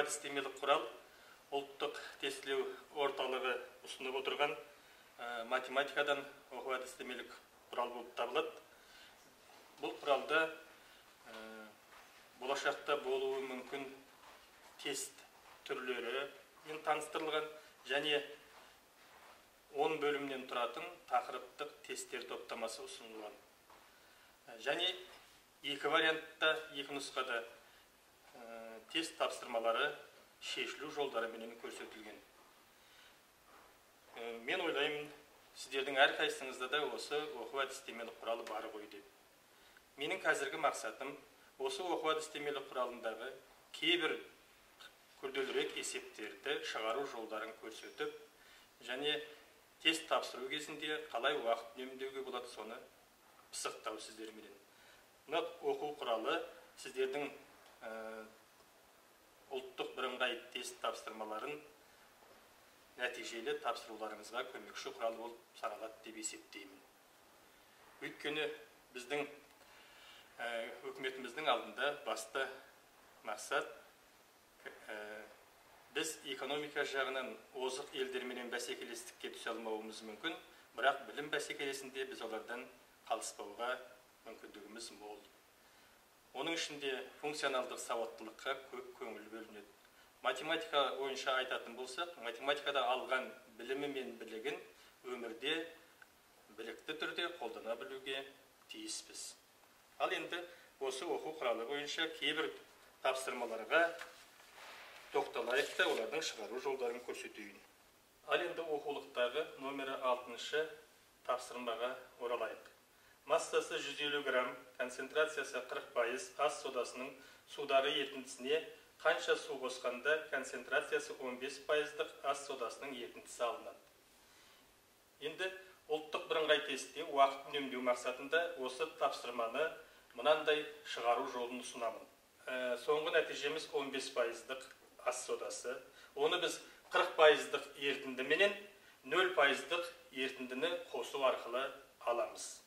әдістемелік құрал ұлттық тестілеу орталығы ұсынып отырған математикадан оқу әдістемелік құрал болып табылады. Бұл құралда болашақта болуы мүмкін тест түрлері мен таныстырылған және 10 бөлімнен тұратын тақырыптық тесттер топтамасы ұсынылған. Және екі вариантта, екі нұсқада тест тапсырмалары шешілу жолдарыменен көрсетілген. Мен ойлаймын, сіздердің әрқайсыңызда да осы оқу әдістемелік құралы бар ғой деп. Менің қазіргі мақсатым осы оқу әдістемелік құралындағы кейбір күрделірек есептерді шығару жолдарын көрсетіп, және тест тапсыру кезінде қалай уақыт үнемдеуге болады, соны пысықтау сіздерменен. Мына оқу құралы сіздердің ұлттық бірыңғай тест тапсырмаларын нәтижелі тапсыруларыңызға көмекші құрал болып саналады деп есептеймін. Өйткені біздің үкіметіміздің алдында басты мақсат біз экономика жағынан озық елдерменен бәсекелестікке түсе алмауымыз мүмкін, бірақ білім бәсекелесінде біз олардан қалыспауға мүмкіндігіміз мол. Оның ішінде функционалдық сауаттылыққа көп көңіл бөлінеді. Математика бойынша айтатын болсақ, математикада алған білімі мен білігін өмірде білікті түрде қолдана білуге тиіспіз. Ал енді осы оқу құралы бойынша кейбір тапсырмаларға тоқталайық та олардың шығару жолдарын көрсетейін. Ал енді оқулықтағы номері 6-шы тапсырмаға оралайық. Массасы 150 грамм, концентрациясы 40% ас содасының судағы ерітіндісіне қанша су қосқанда концентрациясы 15%-дық ас содасының ерітіндісі алынады. Енді ұлттық бірыңғай тестте уақыт үнемдеу мақсатында осы тапсырманы мынандай шығару жолын ұсынамын. Соңғы нәтижеміз 15%-дық ас содасы. Оны біз 40%-дық ерітіндіменен 0%-дық ерітіндіні қосу арқылы аламыз.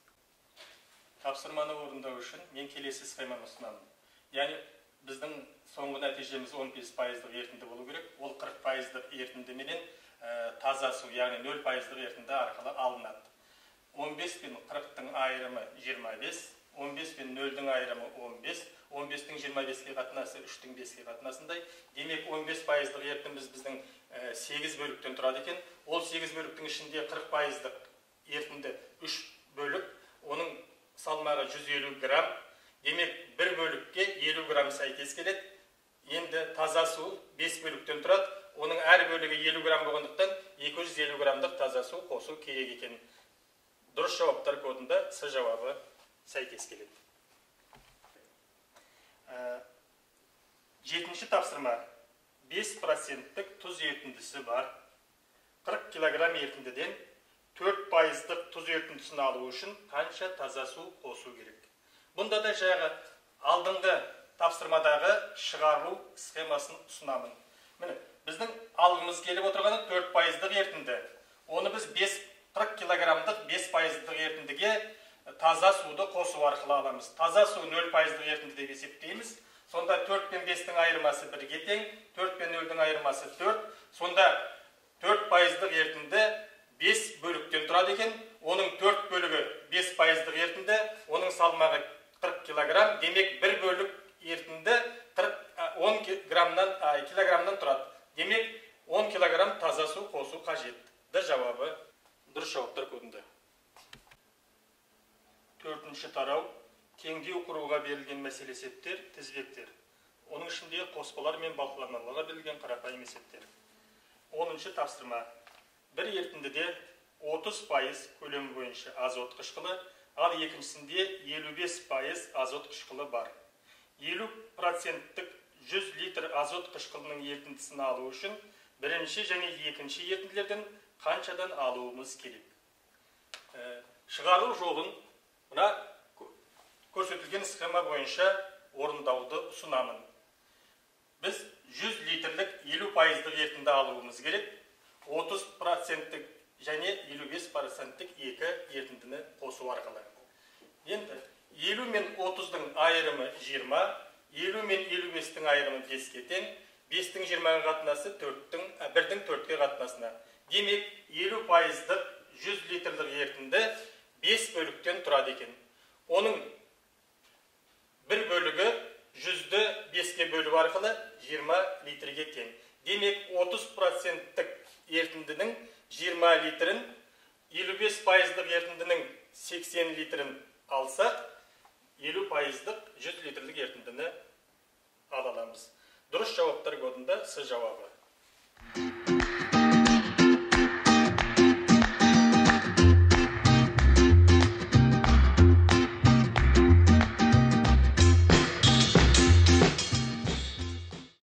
Тапсырманы орындау үшін мен келесі схеманы ұсынамын. Яғни біздің соңғы нәтижеміз 15%-дық ерітінді болу керек. Ол 40%-дық ерітіндіменен таза су, яғни 0%-дық ерітінді арқылы алынады. 15 пен 40-тың айырымы 25, 15 пен 0-дің айырымы 15, 15-тің 25-ке қатынасы 3-тің 5-ке қатынасындай. Демек 15%-дық ерітіндіміз біздің 8 бөліктен тұрады екен. Ол 8 бөліктің ішінде 40%-дық ерітінді 3 бөлік, оның салмағы 150 грамм. Демек бір бөлікке 50 грамм сәйкес келеді. Енді таза су 5 бөліктен тұрады. Оның әр бөлігі 50 грамм болғандықтан 250 граммдық таза су қосу керек екен. Дұрыс жауаптар кодында С жауабы сәйкес келеді. 7-ші тапсырма. 5%-тік тұз ерітіндісі бар. 40 килограмм ерітіндіден 4%-дық тұз ерітіндісін алу үшін қанша таза су қосу керек? Бұнда да жағы алдыңғы тапсырмадағы шығару схемасын ұсынамын. Міне, біздің алғымыз келіп отырғаны 4%-дық ерітінді. Оны біз 40 килограммдық 5%-дық ерітіндіге таза суды қосу арқылы аламыз. Таза су 0%-дық ерітінді деп есептейміз. Сонда 4 пен 5-тің айырмасы 1-ге тең, 4 пен 0-дің айырмасы 4. Сонда 4%-дық ерітінді 5 бөліктен тұрады екен. Оның 4 бөлігі 5%-дық ерітінді, оның салмағы 40 килограмм. Демек, бір бөлік ерітінді 10 килограммнан тұрады. Демек, 10 килограмм таза су қосу қажет. Д жауабы дұрыс жауаптар кодында. 4-ші тарау теңдеу құруға берілген мәселе есептер, тізбектер. Оның ішінде қоспалар мен балқыламаларға берілген қарапайым есептер. 10-шы тапсырма. Бір ерітіндіде 30% көлемі бойынша азот қышқылы, ал екіншісінде 55% азот қышқылы бар. 50%-тік 100 литр азот қышқылының ерітіндісін алу үшін бірінші және екінші ерітінділерден қаншадан алуымыз керек? Шығару жолын мына көрсетілген схема бойынша орындауды ұсынамын. Біз 100 литрлік 50%-дық ерітінді алуымыз керек. 30%-тік және 55%-тік екі ерітіндіні қосу арқылы. Енді 50 мен 30-дың айырымы 20, 50 мен 55-тің айырымы 5-ке тең, 5-тің 20-ға қатынасы 1-дің 4-ке қатынасына. Демек, 50%-лық 100 литрлік ерітінді 5 бөліктен тұрады екен. Оның бір бөлігі 100-ді 5-ке бөлу арқылы 20 литрге тең. Демек, 30%-тік ерітіндінің 20 литрін, 55%-лық ерітіндінің 80 литрін алсақ, 50%-лық 100 литрлік ерітіндіні ала аламыз. Дұрыс жауаптар кодында С жауабы.